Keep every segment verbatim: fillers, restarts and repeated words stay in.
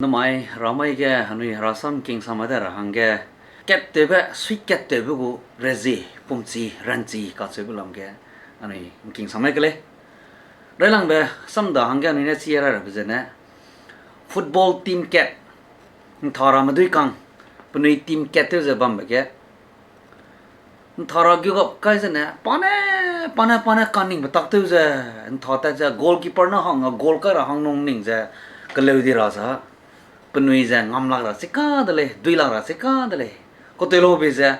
Namai ramai ge anui herasam ’ngking samai de ra hangge, kattewbe, sui kattewbe gu rezie, pumchi, ranchi kacheube lam ge anui ’ngking samai ke lei. Railangbe samda hangge anui ne chi rai rabe zene, football team kat, ’nthara medui kang, penui team kat tew ze bambe ge, ’nthara gigap kai zene, pa ne, pa ne, pa ne kaningbe tak tew ze, ’ntha tat ze, goalkeeper ne hang, a goal kai ra hang nung ning ze, keleu di ra za, penui ze ngam lak ra chika de lei, dui lak ra chika de lei. Katewlobe ze,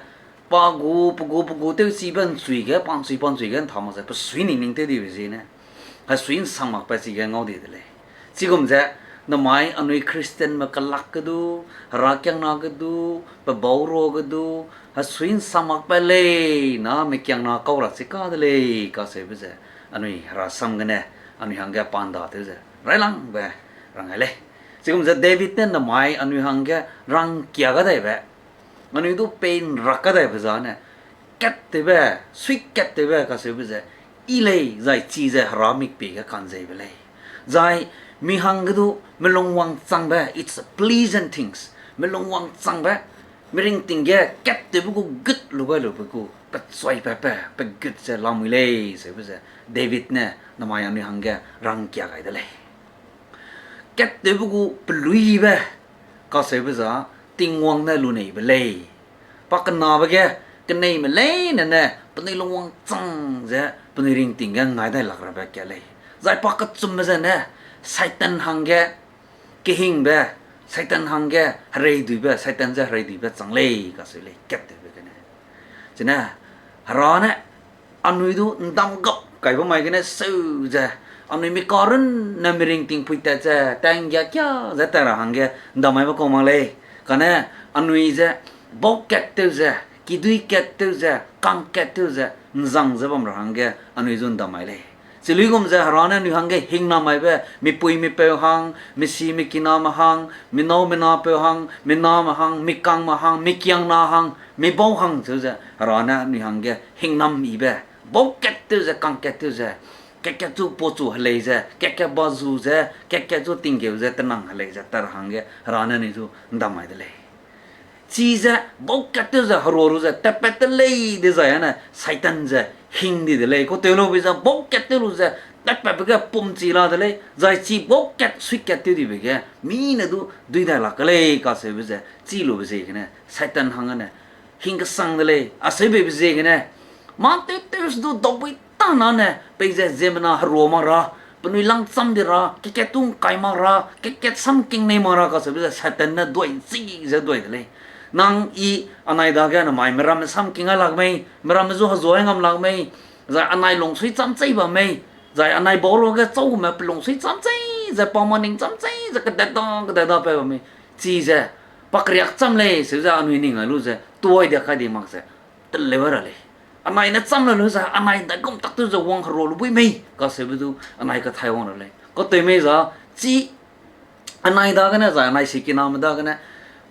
pa gu, pe gu, pe gu tewchibe ’nchui ge, pa ’nchui, pa ’nchui ge ’ntha mak ze, pe sui ning ning tew dibe ziene, hesui ’nsang makbe chige ngau di de lei. Chigum ze, namai anui Christianme kelak ge du, herakiangna ge du, pe bau ro ge du, hesui ’nsang makbe lei, na mekiangna kau ra chika de lei, kacheube ze, anui herasam gene, anui hangge pa ’nda tew ze, railangbe rang ai lei. Chigum ze David ne namai anui hangge rangkia kadaibe, anui du pei ’nrak kadaibe zane, kattewbe, sui kattewbe kacheube ze, i lei zai chi ze hera mikpie ge ka'nzeibe lei. Zai mi hangge du melung wangchangbe, it's a pleasant things. Melung wangchangbe, miringting ge kattewbe gu gut lu gai lube gu, pechuipabe, pe gut ze lamui lei, seube ze, David ne namai anui hangge rangkia gai de lei. Kattewbe gu peluibe, kacheube za, Tingwang ne luneibe lei. Pa kenabe ge, keneime leine ne, penui lungwang chang ze, penui ringting ge ngai dai lak rabe kat lei. Zai pa kechumbe zene, Satan hangge, kehingbe, Satan hangge, hereiduibe, Satan ze hereiduibe chang lei, kaseu lei, kattewbe gene. Chine, Hera ne, anui du ’ndam gap kaibe mai gene seu ze, anui mi karunne miringting puitat ze, tanggia kia ze tat ra hangge ’ndam maibe kau mak lei. Kane anui ze bau kat tew ze, kidui kat tew ze, kang kat tew ze, ’nzang ze bam ra hangge anui zu ’ndam mai lei. Chiluigum ze Hera ne anui hangge hingnam maibe, mipui mipeu hang, misi mikiname hang, minâu minapeu hang, miname hang, mikangme hang, mikiangna hang, mibau hang cheu ze Hera ne anui hangge hingnam yibe, bau kat tew ze, kang kat tew ze, kat-kat chu pachu helei ze, kat-kat bazu ze, kat-kat chu tinggeu ze, tenang helei ze tat ra hangge Hera ne anui zu ’ndam mai de lei. Chize bau kat tew ze herua lu ze tatpat te lei dezai ane Satan ze hing di de lei. Kau tew lu bi ze bau kat tew lu ze tatpatbe ge pumchi la de lei. Zai chi bau kat sui kat tew dibe ge mi ne du dui dai lak ke lei kaseube ze chi lube ziegene Satan hang ane hing kesang de lei. Aseubebe ziegene mâ tew tew se du daubui tana ne peize ziemmena herua mak ra, penui langcham di ra, kat-kat tu ’ngkai mak ra, kat-kat samking nei mak ra kaseube ze Satan ne duai ’nchi ze duai de lei. Nang i anai dage namai meramme samking ai lak mei, meramme zu hezua ai ngam lak mei, zai anai lungsui cham chei bam mei, zai anai bau ruage châugume pe lungsui cham chei ze pa maning cham chei ze kedat da kedat da pei bam mei, chize pa keriak cham lei seu ze anui ning ai lu ze tuai dia kai di mak ze teleu ra lei. Anai ne cham le lu ze anai ndaigum tak tew ze wang herua lu bui mei kaseube du anai kathai wang ra lei. Kateu mei za chi anai dagene zai anai sikiname dagene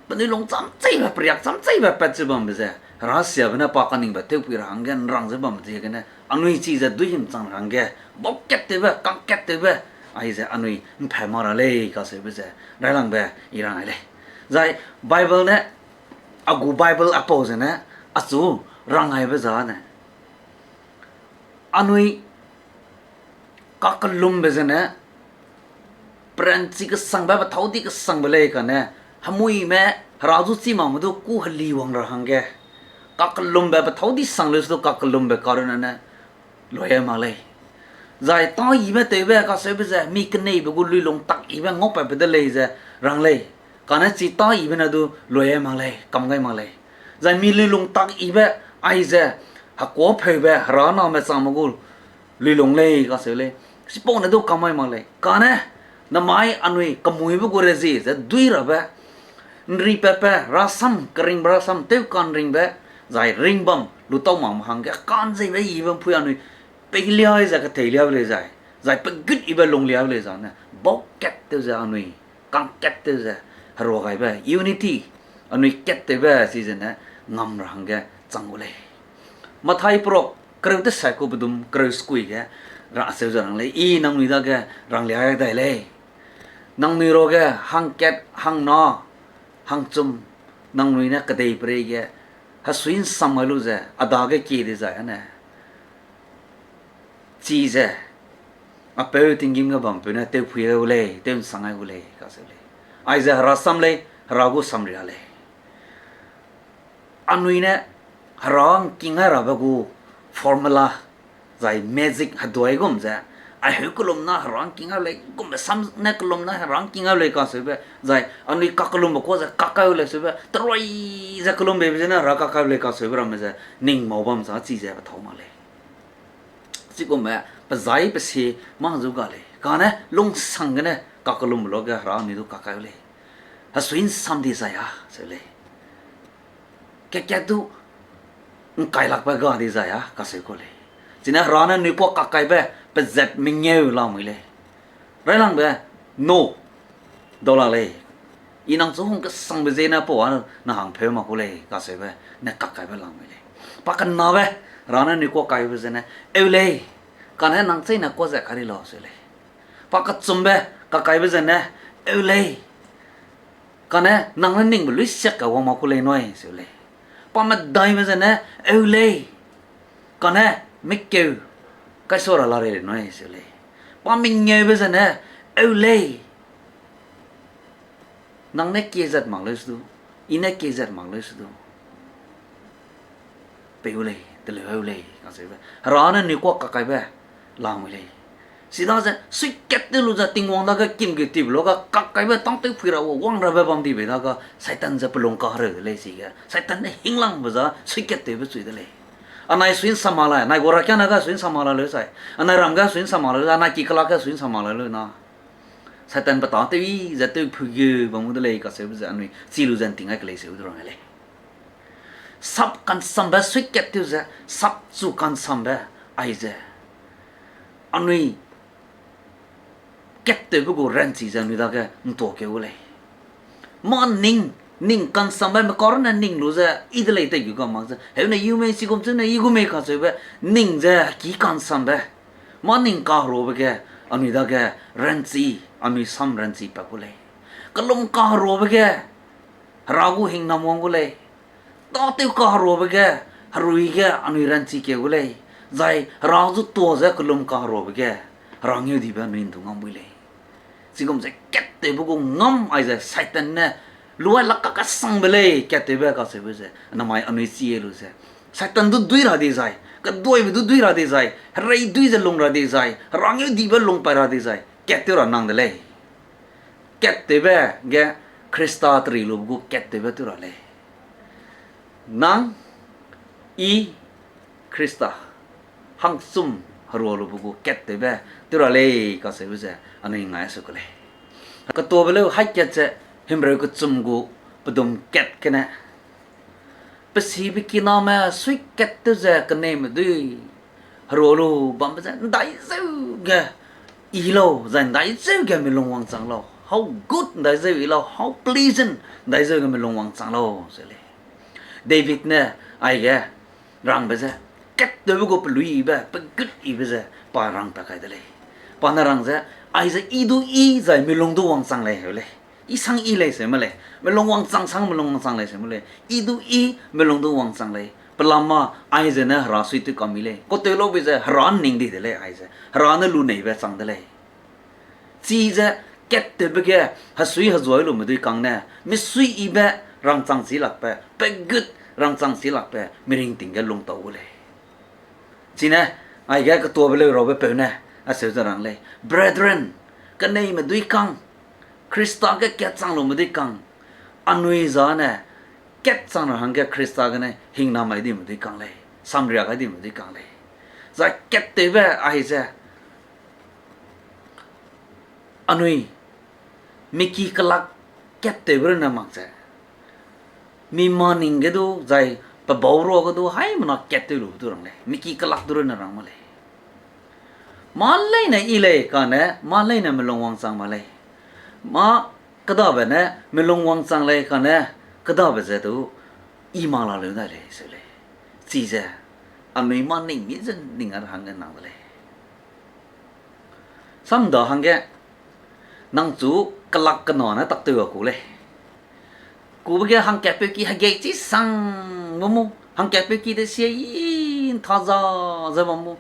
penui lung cham cheibe, periak cham cheibe pat ze bambe ze, Herasiabe ne pa kaningbe tewpui ra hangge ’nrang ze bambe ziegene anui chize duihim chang ra hangge, bau kat tewbe, kang kat tewbe, aize anui ’mpat mak ra lei kaseube ze railangbe i rang ai lei. Zai Bible ne, a gu Bible apau zene, achu rang aibe zane, anui kakellumbe zene, peranchi kesangbe, pethâu di kesangbe lei kane, hemuime, hera zu chî makme du kû heli wang ra hangge, kakellumbe pethâu di sang leu se du kakellumbe karunne, luai ai mak lei. Zai tâ yibe tewbe kaseube ze mi keneibe gu luilung tak yibe ngaupatbe de lei ze rang lei. Kane chi tâ yibe ne du luai ai mak lei, kam gai mak lei. Zai mi luilung tak yibe aize hekuâpheube, hera name changme gu luilung lei kaseu lei. Chipau ne du kam ai mak lei. Kane namai anui kemuibe gu rezie ze dui rabe, ’nripatbe rasam, keringbe rasam, tew ka'nringbe, zai ringbam lutau makme hangge ka'nzeibe yibe ’mpui anui peiliai ze keteiliabe lei zai, zai pegut yibe lungliabe lei zane, bau kat tew ze anui, kang kat tew ze, herua gaibe, unity, anui kat tewbe chizene ngam ra hangge chang gu lei. Mathai perok kereu tesat ku bedum kereu sekui ge ra acheu ze rang lei, i nangnui dage ranglia dai lei. Nangnui ruage hangkat, hangna, hangchum, nangnui ne kedeiperei ge hesui ’nsam gai lu ze a dage kie dizai ane, chize a peu tinggîm ge bampeu ne tewpui gai gu lei, tew'nsang gai gu lei kacheu lei. Aize Hera sam lei, Hera gu samria lei. Anui ne Hera ’ngking gai rabe gu formula, zai magic heduai gum ze, a heu kelum na Hera ’ngking gai lei, gumbe sam ne kelum na Hera ’ngking gai lei kacheube, zai anui kakellumbe kuâ ze kakkai lei seube, terui ze kellumbeibe zene Hera kakkai lei kacheube ramme ze ning mau bam za chize pethâu mak lei. Chigumbe pe zai pe sie mâ zu ga lei. Kane lungsang gene kakellumbe luage Hera anui du kakkai lei. Hesui ’nsam dizai a seu lei. Kat-kat du ’ngkailakbe ga dizai a kacheu ku lei. Chine Hera ne anui kuâ kakkaibe pezat mengeu lamui lei. Railangbe, no, dau la lei. I nang chu hung kesangbe ziene pau a na hangpeu mak ku lei kacheube ne kakkaibe lamui lei. Pa kenabe, Hera ne anui kuâ kaibe zene, eu lei, kane nang cheîne kuâ ze kari lau seu lei. Pa kechumbe, kakkaibe zene, eu lei, kane nang ne ningbe luisiak ka wang mak ku lei nui seu lei. Pa medaibe zene, eu lei, kane mekeu kaisua ra la rei lei nui seu lei. Pa mengeube zene, eu lei, nang ne kie zat mak leu se du, i ne kie zat mak leu se du, peu lei, teleu heu lei kacheube Hera ne anui kuâ kakkaibe lamui lei. Chidaze suikat tew lu ze Tingwang dage kim ge tibe luage kakkaibe tâtew pui ra wang rabe bam dibe dage Satan ze pelung kahereu de lei chige Satan ne hinglangbe za suikat tewbe chui de lei. Anai sui ’nsam mak la, anai gu rakiane ge sui ’nsam mak la leu zai, anai ram ge sui ’nsam mak la leu, anai ki kelak ge sui ’nsam mak la leu na Satan pe tâtew i ze tew pui ge bam gu de lei kacheube ze anui chi lu ze ’nting gai ke lei seu du rang lei. Sap kansambe suikat tew ze, sap chu kansambe aize, anui kattewbe gu ranchi ze anui dage ’ntuâ keu gu lei. Mâ ning, ning kansambe me karune ning lu ze, i de lei tei gu ga mak ze, heune i gu mei, chigum chune i gu mei kacheube, ning ze ki kansambe. Mâ ning kaheruabe ge, anui dage ranchi, anui sam ranchi pat gu lei. Kelum kaheruabe ge, Hera gu hingnam wang gu lei. Tâtew kaheruabe ge, herui ge anui ranchi keu gu lei. Zai Hera zu tuâ ze kelum kaheruabe ge, Hera ngeudibe anui ’ndu ngam bui lei. Chigum ze kattewbe gu ngam aize Satan ne luai lak kakasangbe lei, kattewbe kacheube ze, namai anui chie lu ze, Satan du dui ra dizai, keduibe du dui ra dizai, herei dui ze lung ra dizai, Hera ngeudibe lung pat ra dizai, kattew ra nang de lei. Kattewbe ge Khrista teri lube gu kattewbe tew ra lei. Nang, i, Khrista, hangchum herua lube gu kattewbe tew ra lei kacheube ze anui ngai su ku lei. Ketuabe leu haî kat ze Himreu kechum gu pedum kat gene, pe sibe kiname suikat tew ze keneime dui herua lu bambe ze ’ndaizeu ge i lau, zai ’ndaizeu ge mi lung wangchang lau, how good ’ndaizeu i lau, how pleasant ’ndaizeu ge mi lung wangchang lau ze lei. David ne aige rangbe ze, kattewbe gu peluibe, pegut ibe ze pa rang ta kai de lei. Pa ne rang ze, aize i du i zai mi lung du wangchang lei heu lei. I sang i lei seu me lei, mi lung wangchang sang mi lung wangchang lei seu me lei, i du i mi lung du wangchang lei. Pelama aize ne Hera suitew kam mi lei. Katew laube ze Hera ’nning di de lei aize. Hera ne luneibe chang de lei. Chize kattewbe ge hesui hezuai lume dui kang ne, misuiyibe rangchang chi lakbe, pegut rangchang chi lakbe, miringting ge lungtau gu lei. Chine, aige ketuabe leu rabe peu ne, acheu ze rang lei. Brethren, keneime dui kang, Khrista ge katchang lume dui kang, anui zane, katchang ra hangge Khrista gene hingnam gai dime dui kang lei, samria gai dime dui kang lei. Zai kattewbe aize, anui, miki kelak kattewbe runne mak ze, mi maning ge du, zai pe bau ruage du, haimena kattew lube du rang lei, miki kelak du runne rang mak lei. Mâ leine i lei kane, mâ leine mi lung wangchang mak lei. Mâ kedabe ne mi lung wangchang lei kane, kedabe ze du i mak la leu dai lei seu lei. Chize, anui mâ ning mi ze ning a ra hangge nang de lei. Samda hangge, nang chu Kelak kena ne taktew a ku lei. Kube ge hangkatpeu ki hegei chi sang bam mu, hangkatpeu ki de sia i ntha za ze bam mu.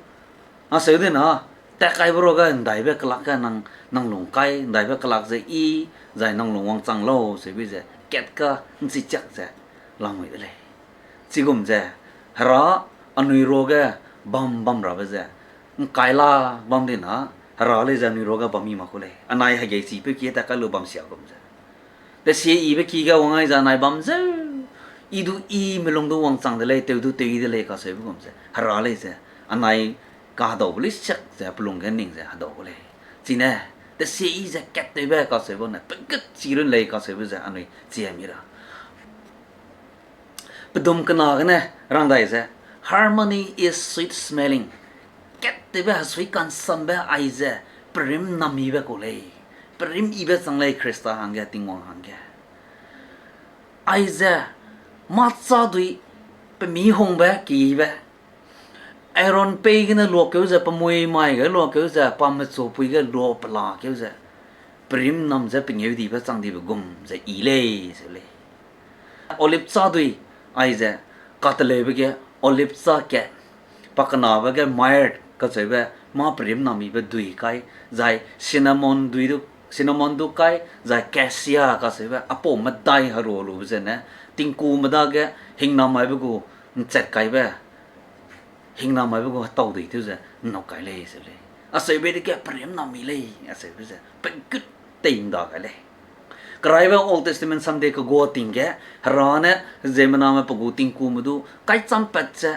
Aseu de na, tat kaibe ruage ndaibe kelak ge nang, nang lung kai, ndaibe kelak ze i, zai nang lung wangchang lau, seube ze, kat ka nchi chiak ze, lamui de lei. Chigum ze, Hera anui ruage bam bam rabe ze, nkai la bam di na, Hera lei ze anui ruage bam mi mak ku lei. Anai hegei chipeu ki tat kai lu bam sia gum ze. Tesie ibe ki ge wang ai ze anai bam zeu, i du i melung du wangchang de lei, tew du tew i de lei kaseube gum ze. Hera lei ze, anai kahedau bu lei siak ze pelung ge ning ze hedau gu lei. Chine, tesie i ze kat tewbe kaseube ne, pegut chi run lei kaseube ze anui chi mi ra. Pedum kena gene rang dai ze, harmony is sweet smelling. Kat tewbe hesui kansambe aize, perim nam ibe kau lei. Perim ibe chang lei Khrista hangge, Tingwang hangge. Aize, mâ châ dui, pemi hungbe kibe. Aaron pei gene luakeu ze, pemui mai ge luakeu ze, pa mechupui ge lua pelakeu ze, perim nam ze pengêudibe chang dibe gum ze i lei, ze lei. Olive châ dui, aize, kateleube ge, olive châ kat, pa kenabe ge myrrh kacheube, mâ perim nam ibe dui kai, zai cinnamon dui du, cinnamon du kai, zai cassia kacheube, apau medai herua lube zene, tingkume dage, hingnam maibe gu nchat kaibe, hingnam maibe gu hetau dui tew ze nnau kai lei, ze lei. Acheube dege perim nam mi lei, acheube ze pegut tei nda kai lei. Keraibe Old Testament Sunday kegua ting ge, Hera ne ziemmename pe gu tingkume du kaicham pat ze,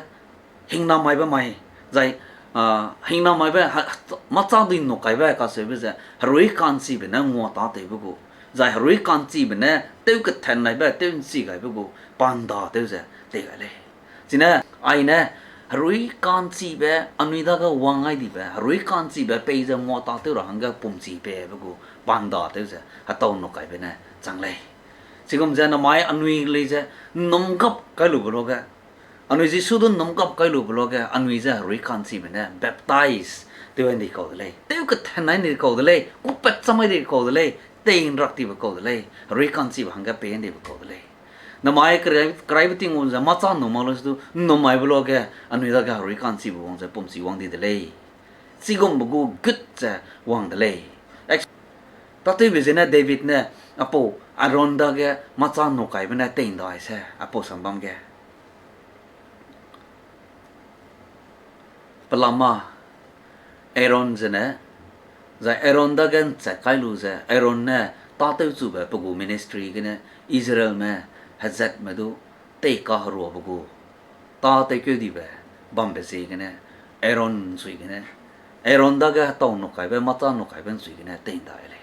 hingnam maibe mai, zai, ah, hingnam maibe ha, mâ châ dui nnau kaibe kacheube ze, herui ka'nchibe ne ngua tâtewbe gu, zai herui ka'nchibe ne tew kethen naibe, tew ’nchi gaibe gu, pa ’nda tew ze tei gai lei. Chine, aine, herui ka'nchibe, anui dage wang gai dibe, herui ka'nchibe pei ze ngua tâtew ra hangge pumchi peibe gu, pa ’nda tew ze hetau nnau kaibe ne chang lei. Chigum ze namai anui lei ze, ’nnum gap kai lube luage, anui Jisu du ’nnum gap kai lube luage, anui ze herui ka'nchibe ne baptize tew gai ndi kau de lei, tew kethen nai ndi kau de lei, kupat cham gai ndi kau de lei, tei ’nrak tibe kau de lei, herui ka'nchibe hangge pei ndibe kau de lei. Namai kerai-, keraibe Tingwang ze mâ châ ’nnum mak lu se du, ’nnum maibe luage, anui dage herui ka'nchibe wang ze pumchi wang di de lei. Chigumbe gu gut ze wang de lei. Ex-, tâtewbe zene David ne, apau Aaron dage mâ châ ’nnau kaibe ne tei ’ndai se, apau sambam ge. Pelama Aaron zene, zai Aaron dage ’nchat kai lu ze, Aaron ne tâtewchube pe gu ministry gene, Israelme hezatme du tei kaheruabe gu, tâtewkeu dibe bambe ziegene, Aaron ’nsui gene, Aaron dage hetau ’nnau kaibe, mâ châ ’nnau kaibe ’nsui gene tei ’ndai lei.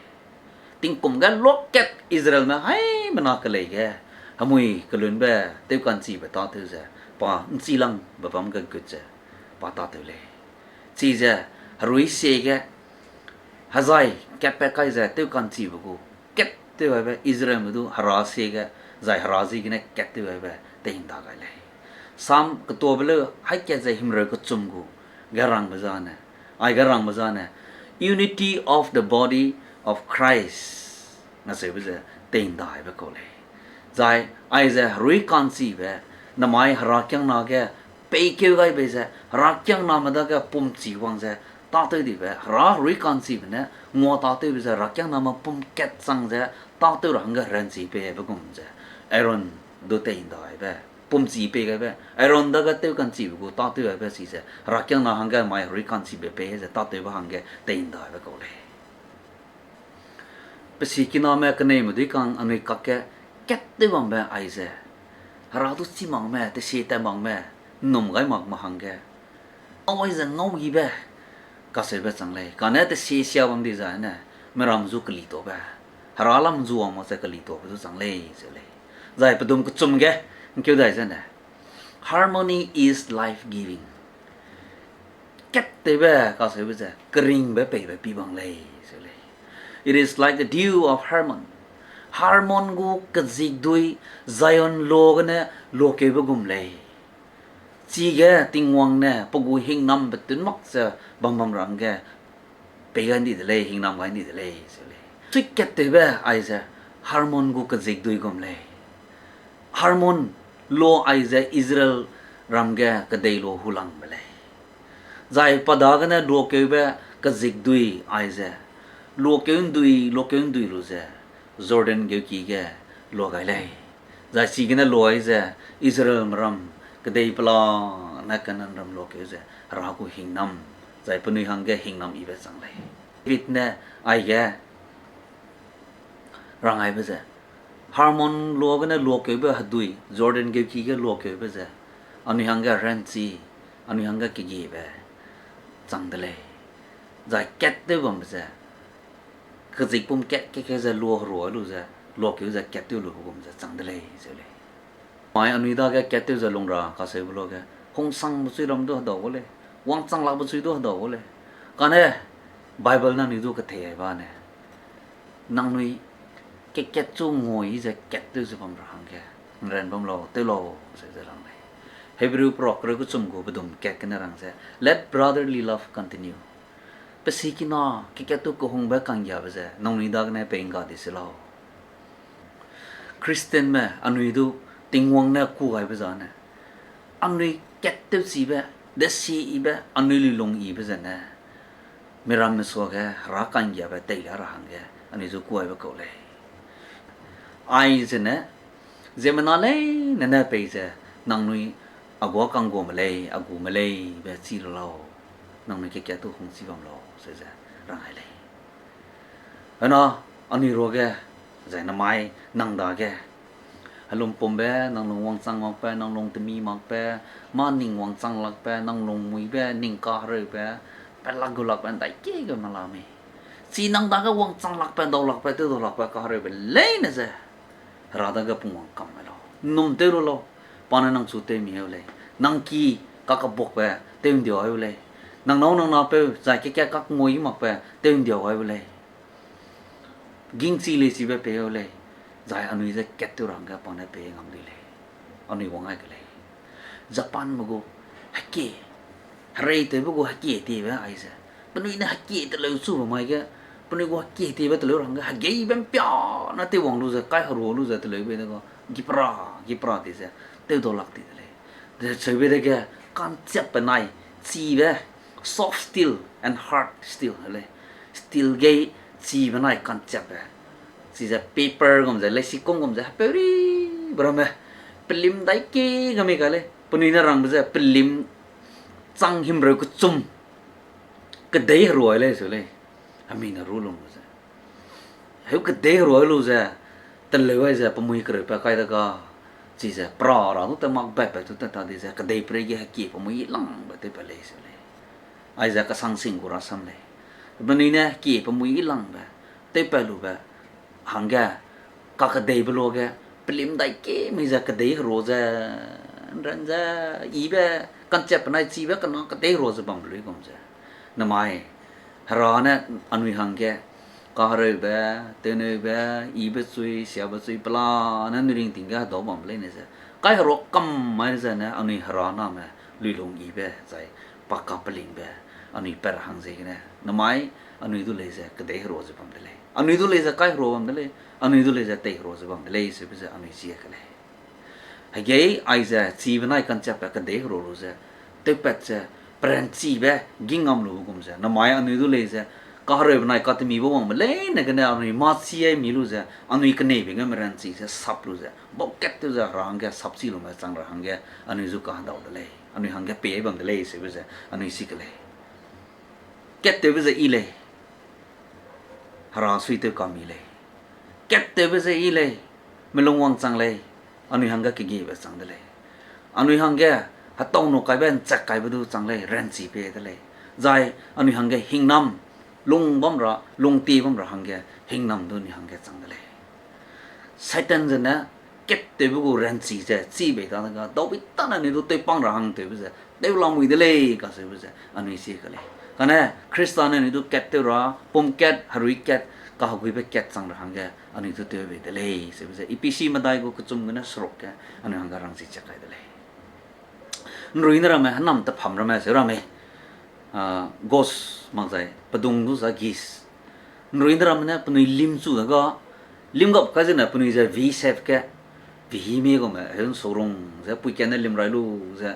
Tingkum ge luakat Israelme haimena kelei ge, hemui kelunbe tew ka'nchibe tâtew ze, pa ’nchilangbe bâm ge gut ze, pa tâtew lei. Chize, herui sie ge, hezai, katpat kai ze tew ka'nchibe gu, kat tew gaibe Israelme du hera sie ge, zai hera ziegene kat tew gaibe tei ’nda gai lei. Sam ketuabe leu haî kat ze himreu kechum gu, ge rangbe zane, ai ge rangbe zane, unity of the body of Christ, acheube ze tei ’ndaibe kau lei. Zai, aize herui ka'nchibe, namai herakiangna ge, peikeu gaibe ze, herakiangname dage pumchi wang ze, tâtew dibe, hera herui ka'nchibe ne, ngua tâtewbe ze, herakiangname pum kat chang ze, tâtew ra hangge ranchi peibe gum ze, Aaron du tei ’ndaibe, pumchi pei gaibe, Aaron dage tew ka'nchibe gu tâtew gaibe chize, herakiangna hangge mai herui ka'nchibe pei ze tâtewbe hangge tei ’ndaibe kau lei. Pe sikiname keneime dui kang anui kakge kat tew bambe aize, hera du chî makme, tesie tat makme, ’nnum gai makme hangge, ngau aize ngau yibe, kacheube chang lei. Kane tesie sia bam di zane, meram zu kelitube, hera lam zu wang mak ze kelitube du chang lei, ze lei. Zai pedum kechum ge, ’ngkeu dai zene, harmony is life-giving. Kat tewbe kacheube ze, keringbe peibe pî bang lei, ze lei. It is like the dew of Hermon. Hermon gu kezikdui Zion lo gene lokeube gum lei. Chige Tingwang ne pe gu hingnam betun mak ze bam bam ra hangge pei gai ndi de lei, hingnam gai ndi de lei, ze lei. Chui kat tewbe aize Hermon gu kezikdui gum lei. Hermon lo aize Israel ram ge kedei lo hulangbe lei. Zai pa dagene luakeube kezikdui aize, luakeu ndui, luakeu ndui lu ze, Jordan geuki ge lua gai lei. Zai chigene lua ai ze, Israelme ram kedei pelane Kanaan ram luakeu ze, Hera gu hingnam, zai penui hangge hingnam yibe chang lei. David ne aige rang aibe ze, Hermon luagene luakeube hedui, Jordan geuki ge luakeube ze, anui hangge ranchi, anui hangge kegiebe chang de lei. Zai kat tew bambe ze, kezikpum kat kat ke ze lua herua lu ze, luakeu ze kat tew lube gum ze chang de lei, zeu lei. Mai anui dage kat tew ze lung ra kaseube luage, hungsangbe chui ram du hedau gu lei, wangchang lakbe chui du hedau gu lei. Kane Bible ne anui du kethei ai bane, nangnui kat kat chu ngui ze kat tew ze bam ra hangge, nran bam lau, tew lau, ze ze rang lei. Hebrew prok reu kechum gu bedum kat gene rang ze, Let brotherly love continue. Pe sikina kat kat tu kehungbe kanggiabe ze nangnui dagene pei ngga di se lau. Christianme anui du Tingwang ne kû gaibe zane, anui kat tewchibe, desi yibe, anui luilung yibe zene, miramme suage Hera kanggiabe teilia ra hangge anui zu kû gaibe kau lei. Aizene, ziemmena leine ne peize, nangnui a gua kangguame lei, a gume lei be chi lu lau, nangnui kat kat tu hungchi bam lau, se ze rang ai lei. Hena, anui ruage, zai namai nang dage, helumpumbe nang lung wangchang makbe, nang lung temi makbe, mâ ning wangchang lakbe, nang lung muibe, ning kahereube, pelak gu lakbe ndaiki ge mela mei. Chi nang dage wangchang lakbe, dau lakbe, tew dau lakbe kahereube leine ze Hera dage pungwang kam mai lau. Nnum tew lu lau. Pa ne nang chu tewmi eu lei. Nang ki kakebakbe tew ndiau eu lei. Nang nâu nang napeu zai kat kat kak ngui makbe tew ndiau eu lei. Gingchi leichibe pei eu lei. Zai anui ze kat tew ra hangge pa ne pei ngam di lei. Anui wang ai ke lei. Japanme gu hekie, hereitewbe gu hekie tiebe aize, penui ne hekie teleu chube mai ge, penui gu hekie tiebe teleu ra hangge hegeibe mpia ne tewwang lu ze, kai herua lu ze teleu bei de ga, gipra, gipra di ze, tew dau lak di de lei. Cheube dege, ka'nchiapbe nai, chibe, soft steel and hard steel lei. Steel ge chibe nai ka'nchiapbe. Chize paper gum ze, leisikum gum ze, hepeu ribe ramme, pelim daiki ga mei ka lei. Penui ne rangbe ze, pelim chang himreu kechum kedei herua lei seu lei. Hemi ne ru lungbe ze, heu kedei herua lu ze, teleu ai ze, pemui kereupe kai de ga, chize pra ra du te makbatbe tu te ta di ze, kedei pereige hekie pemui langbe tewpat lei seu lei. Aize kasang sing gu rasam lei. Penui ne hekie pemui langbe tewpat lube hangge, kakedeibe luage, pelim daiki mei ze kedei herua ze, nran ze, yibe, ka'nchiapbe nai chibe kena kedei herua ze bambe luigum ze, namai, Hera ne anui hangge, kahereube, tewneube, yibe chui, siabe chui, pelane anui ringting ge hedau bambe leine ze, kai herua kam mai ze ne anui Hera name luilung yibe zai pa kapelingbe anui pat ra hang ziegene, namai, anui du lei ze kedei herua ze bam de lei, anui du lei ze kai herua bam de lei, anui du lei ze tei herua ze bam de lei, seube ze anui zie ke lei. Hegei aize chibe nai ka'nchiapbe kedei herua lu ze, tewpat ze, peranchibe, gingam lube gum ze, namai anui du lei ze, kahereube nai katemibe wangbe leine gene anui mâ chi ai mi lu ze, anui keneibe ge meranchi ze sap lu ze, baukat tew ze Hera hangge sapchi lume chang ra hangge, anui zu kahedau de lei, anui hangge pei bam de lei, seube ze anui si ke lei. Kattewbe ze yi lei, Hera suitew kami lei. Kattewbe ze yi lei, melung wangchang lei, anui hangge kegiebe chang de lei. Anui hangge hetau nu kaibe, nchak kaibe du chang lei, ranchi pei de lei. Zai anui hangge hingnam, lung bam ra, lungtie bam ra hangge, hingnam du anui hangge chang de lei. Satan zene kattewbe gu ranchi ze chî bei ta dega, daubei tane anui du tewpang ra hang tewbe ze, tew lamui de lei kacheube ze anui sie ke lei. Kane Khrista ne anui du kat tew ra, pum kat, herui kat, kaheguibe kat chang ra hangge anui du tew bei de lei seube ze Ephesi medai gu kechum gene seruk ge anui hangge rangchi chak kai de lei. Nrui ne ramme, hênam tepham ramme, seu ramme, ah, gos mak zai, pedung du za gis, Nrui de ramme ne penui lim chu de ga, lim gap kai zene penui ze V shape ge, V me gume, heu ’nsau rung ze, puikat ne lim rai lu ze,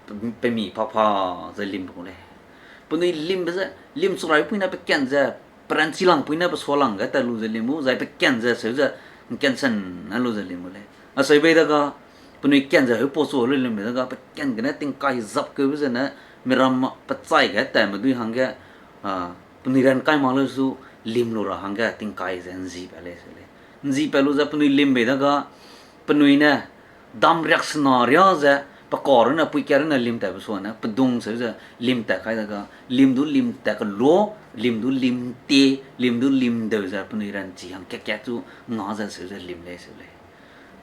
pe-, pemi pa pa ze lim gu lei. Penui limbe ze, lim chu rai pui ne pe kan ze, peranchi lang pui ne pe sua lang ge tat lu ze lim gu, zai pe kan ze, seu ze, ’ngkansen ne lu ze lim gu lei. Aseu bei de ga, penui kan ze heu pau chu lu limbe de ga, pe kan gene tingkai zap keube zene, miram pe chai ge tatme dui hangge, a, penui ran kai mak leu su lim lu ra hangge tingkai ze ’nzi pat lei seu lei. ’Nzi pat lu ze penui lim bei de ga, penui ne, dam riaksena ria ze, pe ka runne, puikat runne lim tatbe suane, pedung seu ze lim tat kai de ga, lim du lim tat kelu, lim du lim tie, lim du lim deu ze, penui ranchi hang kat-kat chu nga ze seu ze lim lei seu lei.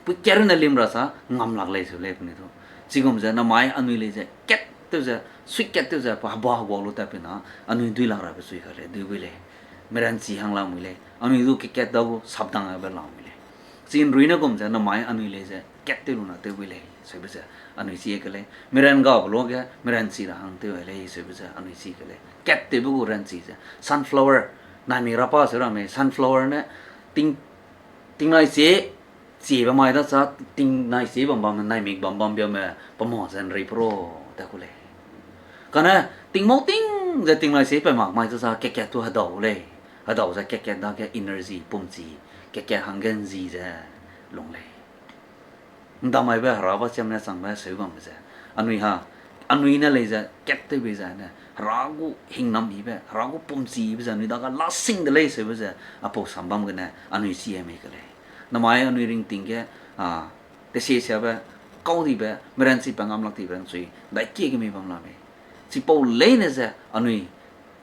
Puikat runne lim ra sa, ngam lak lei seu lei penui du. Chigum ze, namai anui lei ze, kat tew ze, sui kat tew ze, pa heba heguak lu tatpeu na, anui dui lak rabe sui ka lei, dui bui lei. Miranchi hang lamui lei, anui du kat-kat da gu sapdang abe lamui lei. Chi ’nrui ne gum ze, namai anui lei ze, kat tew lu na tew bui lei, seube ze, anui chi ke lei. Miran gabe luage, miranchi ra hang tew lei, seube ze, anui chi ke lei. Kat tewbe gu ranchi ze, sunflower, naimik ra pa seu ramme, sunflower ne, ting, tingnai sie, chiebe mai da sa, tingnai sie bam bam, naimik bam bam biame, pema ze ’nrei pro, ta ku lei. Kane, tingmau ting ze tingnai sie pa mak mai da sa, kat-kat tu hedau lei. Hedau ze kat-kat dage energy, pumchi, kat-kat hangge ’nzi ze, lung lei. ’Ndamaibe Hera ba chiam ne changbe seu bambe ze, anui ha, anui ne lei ze kat tewbe ze ne, Hera gu hingnam yibe, Hera gu pumchi yibe ze anui dage lasing de lei seube ze, apau sam bam gene anui chi mei ke lei. Namai anui ringting ge, a, tesie siabe, kau dibe, miranchi pa ngam lak dibe ’nchui, dai kie ge mi bam la mei. Chipau leine ze anui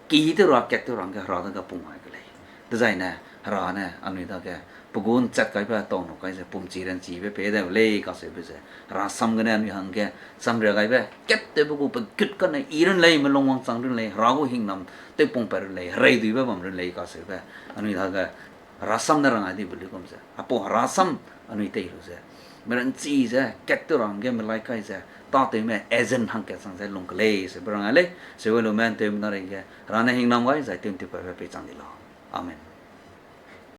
ki tew ra kat tew ra hangge Hera dage pung ai ke lei. Dezaine Hera ne anui dage pe gu ’nchat kaibe tau nu kai ze pumchi ranchibe pei dau lei kaseube ze, Hera sam gene anui hangge samria gaibe kat tewbe gu pe gut kane i run lei, melung wangchang run lei, Hera gu hingnam tewpungpat run lei, herei duibe bam run lei kaseube, anui dage Hera sam ne rang ai dibe luigum ze, apau Hera sam anui tei lu ze, miranchi ze kat tew ra hangge melai kai ze, tâtewme agent hangkat chang ze lung ke lei seube rang ai lei, seube lume ’nteumena reige Hera ne hingnam gai zai tew ’nteupatbe peichang di lau. Amen.